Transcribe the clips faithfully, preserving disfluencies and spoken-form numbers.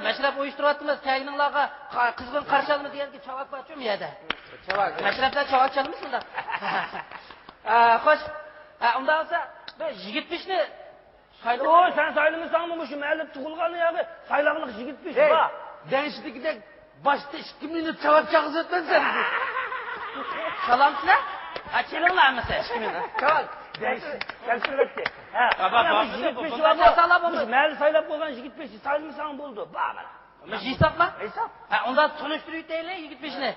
مەشرەپ ئۇيۇشتۇرۇۋاتىمىز، كەلگىنىڭلارغا قا-، قىزغىن قارشى ئالىمىز دېگەندىكىن چاۋاك بارچۇ مۇ يەردە؟ چاۋاك. مەشرەپلەر چاۋاك چالىمىز شۇنداق. ھە، خوش. ھە، ئۇنداق بولسا، بىر يىگىت بېشىنى سايلىۋال. ئوي، سەن سايلىمىساڭمۇ مۇشۇ مەھەللىدە تۇغۇلغان ياغى سايلاغلىق يىگىت بېشى ھەي، بار. دەڭشىدىكىدەك باشتا ئىككى مىنۇت چاۋاك چالغۇزۇۋەتمەن سەن. چالامسىلەر؟ ھە، چېلىڭلار ھەممىسى ئىككى مىنۇت. چاۋاك. دەڭشىدىكى. ھە، بابا، مانا بابا، بۇ يىگىت بابا، بېشى بابا، بار. چالساڭلار بولمىدى. مۇشۇ مەھەللە سايلاپ قويغان يىگىت بېشى سايلىمىساڭ بولىدۇ. بار مانا. مۇشۇ ھېسابما؟ ھېساب. ھە، ئۇنداق تونۇشتۇرۇۋېتەيلى يىگىت بېشىنى.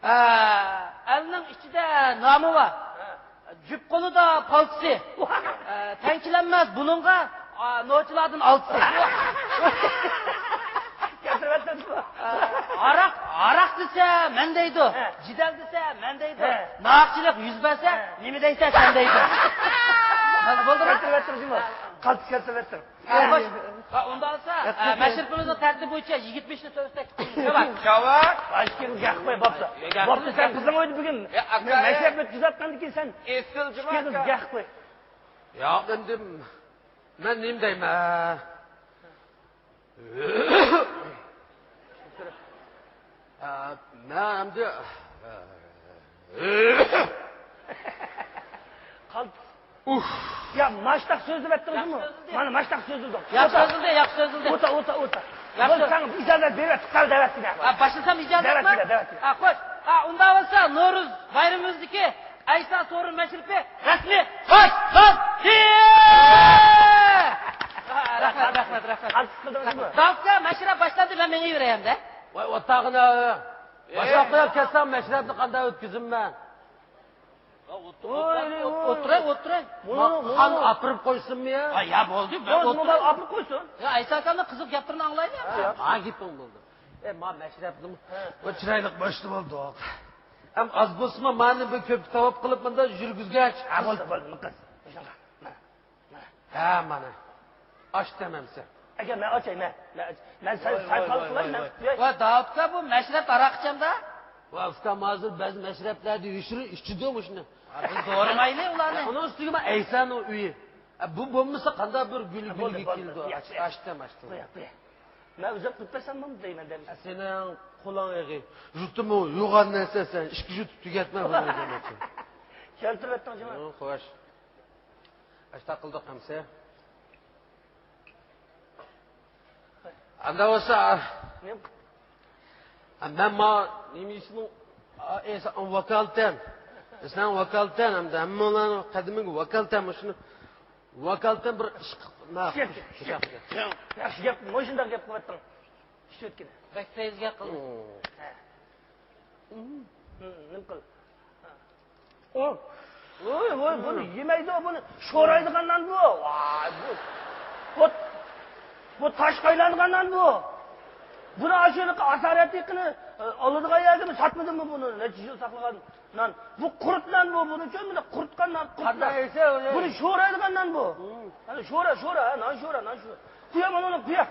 ئە، ئەلنىڭ ئىچىدە نامى بار. جۈپ قولىدا پالتىسى. ئە، تەڭ كېلەلمەس بۇنىڭغا، ئا، نوچىلاردىن ئالتىسى. ئە، ھاراق، ھاراق دېسە مەن دەيدۇ. ھە. جېدەل دېسە مەن دەيدۇ. ھە. ناھەقچىلىك يۈز بەرسە ھە. نېمە دەيسەن سەن دەيدۇ. بولدىمۇ؟ كەلتۈرۈۋەتتىڭىزمۇ؟ قالتىس كەلتۈرۈۋەتتىڭىز. ھە، خوش. ھە، ئۇنداق بولسا، ھە، ھە، مەشرىپىمىزنىڭ تەرتىپى بويىچە يىگىت بېشىنى سۆزلەك. شاۋاك. ئاشكىنى گەپ قوي، بوپتۇ. يا، گەپ بوپتۇ، سەن قىزىڭ ئۆيدە بۈگۈن. يا، ئاكا. مەشرەپ ئۆتكۈزۈۋاتقاندىن كېيىن سەن ئېسىل جۇما ئاشكىنى ئاكا. گەپ قوي. ياق، ئەمدى مەن نېمە دەيمەن؟ ئە، مەن ئەمدى، قالتىس. ئۇھ. يا، ماشتاق سۆزلىۋەتتىڭىزمۇ؟ ياخشى سۆزلىدى. مانا ماشتاق سۆزلىدىڭ. ياخشى سۆزلىدى، ياخشى سۆزلىدى. ئولتۇر، ئولتۇر، ئولتۇر. ياخشى. بولساڭ ئىجازەت بېرىۋەت، قال دەۋەتسىنە. ھە، باشلىسام ئىجازەتمۇ؟ دەۋەتسىنە، دەۋەتسىنە. ھە، خوش. ھە، ئۇنداق بولسا نورۇز بايرىمىمىزدىكى ئەيسا سورۇن مەشرىپى رەسمىي باشلىدى! رەھمەت، رەھمەت، رەھمەت. قالتىس قىلدىڭىزمۇ؟ داۋۇت ئاكا، مەشرەپ باشلاندى، مەن مېڭىۋېرەي ئەمدى. ۋاي، ئولتۇرغىن، ھە. باشلاپ قويۇپ كەتسەڭ مەشرەپنى قانداق ئۆتكۈزىمەن؟ ئولتۇراي، ئولتۇراي. مانا خان ئاپىرىپ قويسۇنمۇ يا؟ ھە، يا بولدى، بولدى، مانا ئاپىرىپ قويسۇن. يا، ئەيسا ئاكامنىڭ قىزىق گەپلىرىنى ئاڭلايلى. ھە، گېپىڭ بولدى. ئە، ما مەشرەپنىمۇ بۇ چىرايلىق باشتا بولدۇق. ھەم ئاز بولسىمۇ مانى بىر كۆپۈك تاۋاپ قىلىپ مۇندا يۈرگۈزگەچ. ھە، بولدى، بولدى، مىقىز. ھە، مانا. ئاچتىم ئەمسە. ئاكا، مەن ئاچاي، مەن. مەن ئاچاي. مەن ساي-، ۋاي، سايقال ۋاي، قىلاي، ۋاي، مەن. ۋاي. ۋاي، داۋۇت ئاكا، بۇ مەشرەپ ھاراقچامدا؟ ۋاي، ئۇكام، ھازىر بەزى مەشرەپلەردە يوشۇرۇن ئىچىدۇ مۇشۇنى. ھە، بىز دورىمايلى ئۇلارنى. ئۇنىڭ ئۈستىگە مانا ئەيسانىڭ ئۆيى. ھە، بۇ بولمىسا قانداق بىر گۈلگە كېلىدۇ. بولدى، بولدى. ياخشى، ياخشى. ئاچتىم، ئاچتىم. قوياي، قوياي. مەن ئۆزۈم قىلىپ بەرسەم بولمىدى دەيمەن دەمسە. ھە، سېنىڭ قولۇڭ ئېغىر. جۇتۇمۇ يوغان نەرسە سەن. ئىككى جۇت تۈگەتمە بۇنى دېمەكچى. كەلتۈرۈۋەتتىڭ جۇمۇ. ھە، خوش. ئاشتا قىلدۇق ئەمسە. ئاندا بولسا، نېمە؟ مەن ما نېمە ئىشنىڭ، ئا، ئېسا-، ۋاكالىتەن. سەن ۋاكالىتەن، ئەمدى ھەممىڭلارنىڭ قەدىمىگە ۋاكالىتەن مۇشۇنى. ۋاكالىتەن بىر ئىش قىپ-، ما-، ياخشى گەپ، مۇشۇنداق گەپ قىلىۋەتتىڭ. ئىش ئۆتكىنى. بەك پەيزى گەپ قىلدىڭ. ھە. نېمە قىل؟ ۋوي، ۋوي، بۇنى يېمەيدۇ، بۇنى شورايدىغان نان بۇ. ۋاي، بۇ، بۇ، بۇ تاشقا ئايلانغان نان بۇ. بۇنى ئاشۇ ئاسارەتلىكىنى، ئە، ئالىدىغان يەرگىمۇ ساتمىدىممۇ بۇنى؟ نەچچە يىل ساقلىغان نان. بۇ قۇرت نان بۇ، بۇنى چۆمىدە قۇرتقان نان، قۇرت نان. بۇنى شورايدىغان نان بۇ. ئەنە شورا، شورا، ھە، نان شورا، نان شورا. قويامان ئۇنى، قويا.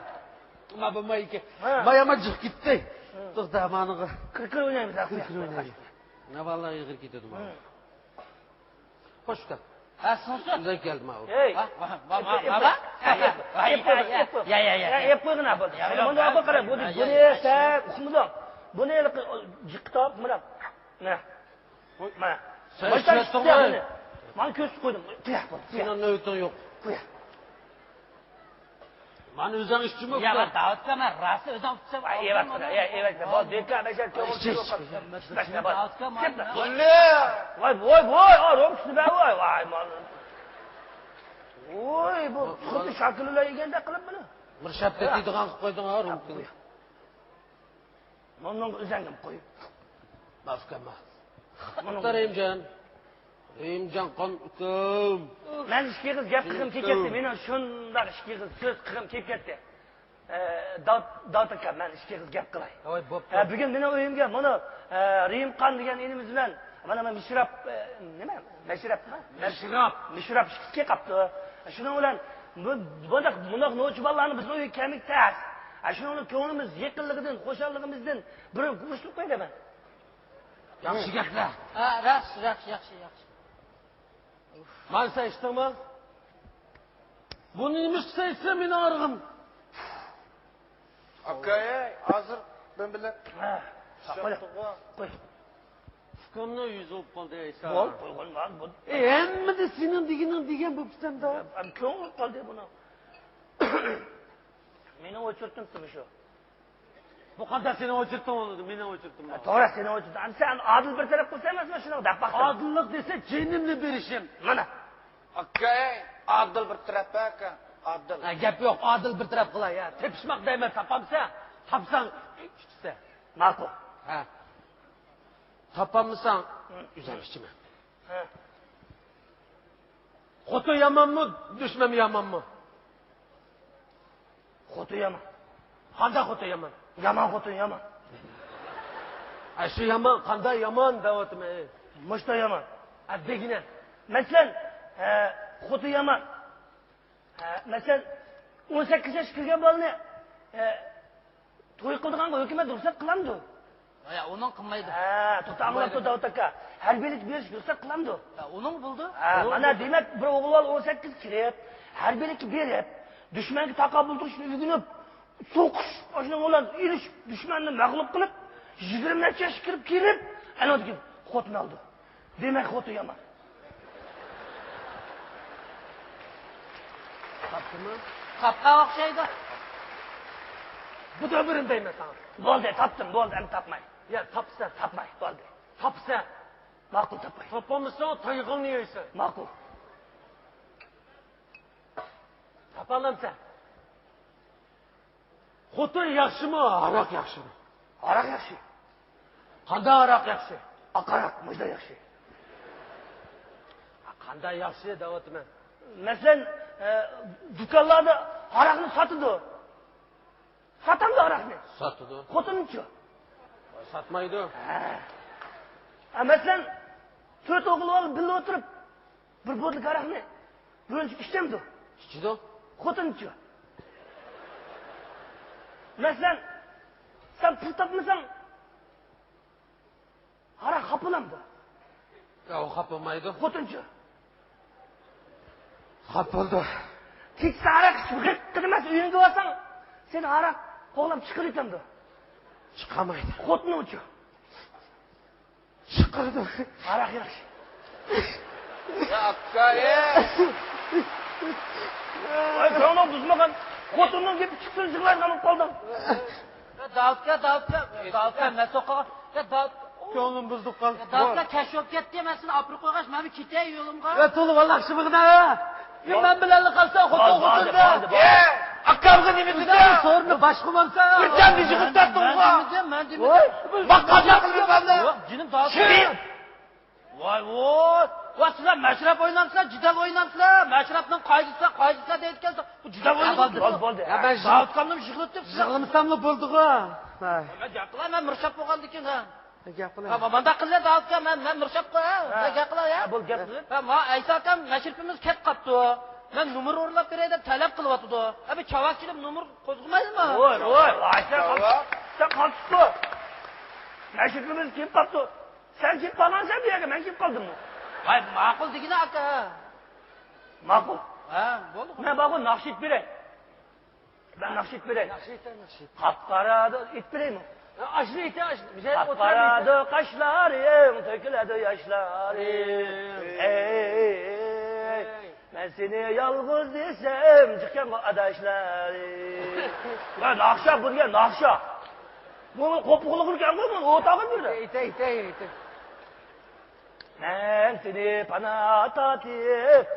ما بۇ ما ئىكەن. ھە. ما يامان جىق كېتتى. توختا، مانىغا. كىر، كىر ئوينايمىز، ھە، قويا. كىر، كىر ئوينايمىز. نە بالىلار ئېغىر كېتىدۇ ما. خوش ئۇكا. ھە، سىڭسۇن. بىزدە كەلدى ما ئۇ. ھەي. ۋا، ۋا، ۋا، ۋا، ۋا. ئېپ قويغىن، ھە، بولدى. مانا بۇ قارا، بۇنى، بۇنى سەن ئۇقمىدىڭ. بۇنى جىققا تاپ، مانا. نە. مانا. سەن ئىچىۋەتتىڭ غۇ. مانا كۆرسىتىپ قويدۇم. قويا، بولدى. سېنىڭ نۆۋىتىڭ يوق. قويا. مانا ئۆزۈڭ ئىچكىنە. يا، داۋۇت ئاكا، مەن راستلا ئۆزۈڭ ئۇتسام. ئاي، ئەۋەتمە، ئەي، ئەۋەتمە. بول، بىكار بەشەر كۆڭۈل ئىچ، ئىچ. باشلا، بول. داۋۇت ئاكا، مانا. ۋاي، ۋاي، ۋاي، ئا، رومكىسىنى بەر، ۋاي، ۋاي، مانا. ۋوي، بۇ خۇددى شاكىلىلا يېگەندەك قىلىپ بۇنى. بىر شەپتە دەيدىغان قىلىپ قويدۇڭ ھە، رومكىنى. مۇنىڭغا ئۆزەڭگىمۇ قويۇپ. ماف قىلما. رەھىمجان. رەھىمجان قان ئۇكام. مەن ئىككى ئېغىز گەپ قىلغۇم كېلىپ كەتتى. مېنىڭ شۇنداق ئىككى ئېغىز سۆز قىلغۇم كېلىپ كەتتى. ئە، داۋۇت، داۋۇت ئاكا، مەن ئىككى ئېغىز گەپ قىلاي. ھوي، بوپتۇ. ئە، بۈگۈن مېنىڭ ئۆيۈمگە مانا، ئە، رېھىمخان دېگەن ئىنىمىز بىلەن مانا مۇشۇ مىشراپ، ئە، نېمە؟ مەشرەپمۇ؟ مىشراپ. مىشراپ ئىككىسى كېلىپ قاپتۇ. شۇنىڭ بىلەن بۇ، بۇنداق، بۇنداق نوچى بالىلارنى بىزنىڭ ئۆيگە كەلمىگە تەس. ھە، شۇنىڭ بىلەن كۆڭلىمىز يېقىنلىقىدىن، خۇشاللىقىمىزدىن بىر ئۇرۇشتۇرۇپ قوياي دەيمەن. ياخشى گەپلەر. ھە، راست، ياخشى، ياخشى، ياخشى. مانا سەن ئىچتىڭمۇ؟ بۇنى نېمە ئىچسەيسەن مېنىڭ ئارىغىم؟ ئاكا، ھازىر مەن بىلەن ھە، قوي. قوي. ئۇكامنىڭ يۈزى بولۇپ قالدى، ئەيسا. بول، قويغىن، بار، بول. ئەي، ھەممىدە سېنىڭ دېگىنىڭ دېگەن بولۇپ كېتەمدۇ؟ ئەم، كۆڭۈل قالدى بۇنىڭ. مېنىڭ ئوچۇرتۇم شۇ. بۇ قانداق سېنىڭ ئوچۇرتۇڭ بولىدۇ؟ مېنىڭ ئوچۇرتۇم بار. توغرا، سېنىڭ ئوچۇرتۇڭ. ئەمدى سەن ئادىل بىر تەرەپ قىلسا ئەمەسمۇ شۇنىڭ دەپ باقتىم. ئادىللىق دېسە جېنىمنى بېرىشىم. مانا. ئاكا، ئادىل بىر تەرەپ ئاكا. ئادىل. ھە، گەپ يوق، ئادىل بىر تەرەپ قىلاي، ھە. تېپىشماق دەيمەن، تاپامسەن؟ تاپساڭ، ئىچىسەن. ماقۇل. ھە. تاپالمىساڭ، ئۆزۈم ئىچىمەن. ھە. خوتۇن يامانمۇ، دۈشمەن يامانمۇ؟ خوتۇن يامان. قانداق خوتۇن يامان؟ يامان خوتۇن يامان. ئە، شۇ يامان، قانداق يامان دەۋاتىمەن. مۇشتا يامان. ئە، دېگىنە. مەسىلەن، ئە، خوتۇن يامان. ئە، مەسىلەن، ئون سەككىز ياشقا كىرگەن بالىنى، ئە، توي قىلىدىغانغا ھۆكۈمەت رۇخسەت قىلامدۇ؟ يا، ئۇنىڭ قىلمايدۇ. ھە، توختاڭلار، داۋۇت ئاكا. ھەربىيلىك بېرىش رۇخسەت قىلامدۇ؟ يا، ئۇنىڭ بولدى. ھە، مانا دېمەك، بىر ئوغۇل بالا ئون سەككىز كىرىپ، ھەربىيلىككە بېرىپ، دۈشمەنگە تاقابىل تۇرۇشنى ئۆگىنىپ، سوقۇش، ئاشۇنىڭ بىلەن ئېلىشىپ، دۈشمەننى مەغلۇپ قىلىپ، يىگىرمە نەچچە ياشقا كىرىپ كېلىپ، ئەنە خوتۇن ئالدى. دېمەك، خوتۇن يامان. تاپتىمۇ؟ تاپقان ئوخشايدۇ. بۇ دۆمۈرۈم دەيمەن ساڭا. بولدى، تاپتىم، بولدى، ئەمدى تاپماي. يا، تاپسەن. تاپماي، بولدى. تاپسەن. ماقۇل، تاپماي. تاپالمىساڭ، تايىقىڭنى يەيسەن. ماقۇل. تاپالامسەن؟ خوتۇن ياخشىمۇ، ھاراق ياخشىمۇ؟ ھاراق ياخشى. قانداق ھاراق ياخشى؟ ئاق ھاراق، مۇشۇنداق ياخشى. قانداق ياخشى دەۋاتىمەن. مەسىلەن، ئە، دۇكانلاردا ھاراقنى ساتىدۇ. ساتامدۇ ھاراقنى؟ ساتىدۇ. خوتۇنچۇ؟ ساتمايدۇ. ھە. ئە، مەسىلەن، تۆت ئوغۇل بالا بىللە ئولتۇرۇپ، بىر بوتۇلكا ھاراقنى بۆلۈشۈپ ئىچەمدۇ؟ ئىچىدۇ. خوتۇنچۇ؟ مەسىلەن، سەن پۇل تاپمىساڭ، ھاراق خاپىلامدۇ؟ ياق، ئۇ خاپىلمايدۇ. خوتۇنچۇ؟ خاپىلىدۇ. كېچىسى ھاراق ئىچىپ غىققىدە ئەمەس ئۆيۈڭگە بارساڭ، سېنى ھاراق قوغلاپ چىقىرىۋېتەمدۇ؟ چىقارمايدۇ. خوتۇنۇڭچۇ؟ چىقىرىدۇ. ھاراق ياخشى. يا ئاكا، ئە. ۋاي، كۆڭلۈڭ بۇزمىغان. خوتۇننىڭ گېپى چىقسۇن، يىغلايدىغان بولۇپ قالدىڭ. يا داۋۇتكا، داۋۇتكا، داۋۇتكا، مەن سوققان. يا داۋۇت. كۆڭلۈم بۇزۇلۇپ قالدى. يا داۋۇتكا، كەچ بولۇپ كەتتى، مەن سېنى ئاپىرىپ قويغاچ، مەن كېتەي يولۇمغا. يا تولا، ۋاللا، شۇ بىغىنە. يا مەن بىلەنلا قالسا، خوتۇن خوتۇندا. يا ئاكامغا نېمە دېدى؟ سورۇننى باشقا بولسا. بىر جان بېشى قىلىپ تارتتىڭغۇ. مەن دېمىدىم، مەن دېمىدىم. ۋاي، بۇ قانداق قىلىپ بەردى؟ يوق، جېنىم داۋۇت. شېرىپ. ۋاي، ۋوي. ۋاي، سىلەر مەشرەپ ئوينامسىلەر، جېدەل ئوينامسىلەر؟ مەشرەپنىڭ قائىدىسى، قائىدىسى دەيدىكەنسىز. بۇ جېدەل ئويناپ بولدى، بولدى. يا، مەن داۋۇتكامنى يىغلىتىپ، يىغلىمىساملا بولدىغۇ. مەن گەپ قىلاي، مەن مىرشاپ بولغاندىكىن، ھە. گەپ قىلاي. ھە، مانداق قىلە، داۋۇتكا، مەن، مەن مىرشاپ قوي، ھە. ھە. مەن گەپ قىلاي، ھە. ھە، بولدى، گەپ قىلىڭ. ھە، ما ئەيساكام مەشرىپىمىز كەت قاپتۇ. مەن نومۇر ئورلاپ بېرەي دەپ تەلەپ قىلىۋاتىدۇ. ھە، بىر چاۋاك چېلىپ نومۇر قوزغىمايلىما؟ ۋوي، ۋوي، ۋاي، سەن قال-، سەن قالتىسقۇ. مەشرىپىمىز كېلىپ قاپتۇ. سەن كېلىپ قالغانسەن بۇ يەرگە، مەن كېلىپ قالدىممۇ؟ ۋاي، ماقۇل دېگىنە، ئاكا. ماقۇل. ھە، بولدى. مەن بارغۇ ناخشا ئېيتىپ بېرەي. مەن ناخشا ئېيتىپ بېرەي. ناخشا ئېيتە، ناخشا ئېيتە. قاپقارا دو-، ئېيتىپ بېرەيمۇ؟ ھە، ئاشۇنى ئېيتە، ئاشۇنى. بىز ئەپ ئولتۇرىمىز. قاپقارا دو قاشلىرىڭ، تۆكۈلەدۇ ياشلىرىڭ. ئەي. ئەي. مەن سېنى يالغۇز دېسەم، جىقكەنغۇ ئاداشلىرىڭ. ۋە ناخشا بۇ دېگەن ناخشا. بۇ قوپۇقلۇق ئىكەنغۇ، بۇ ئولتۇرغان يەردە. ئېيتە، ئېيتە، ئېيتە. مەن سېنى پانا تارتىپ،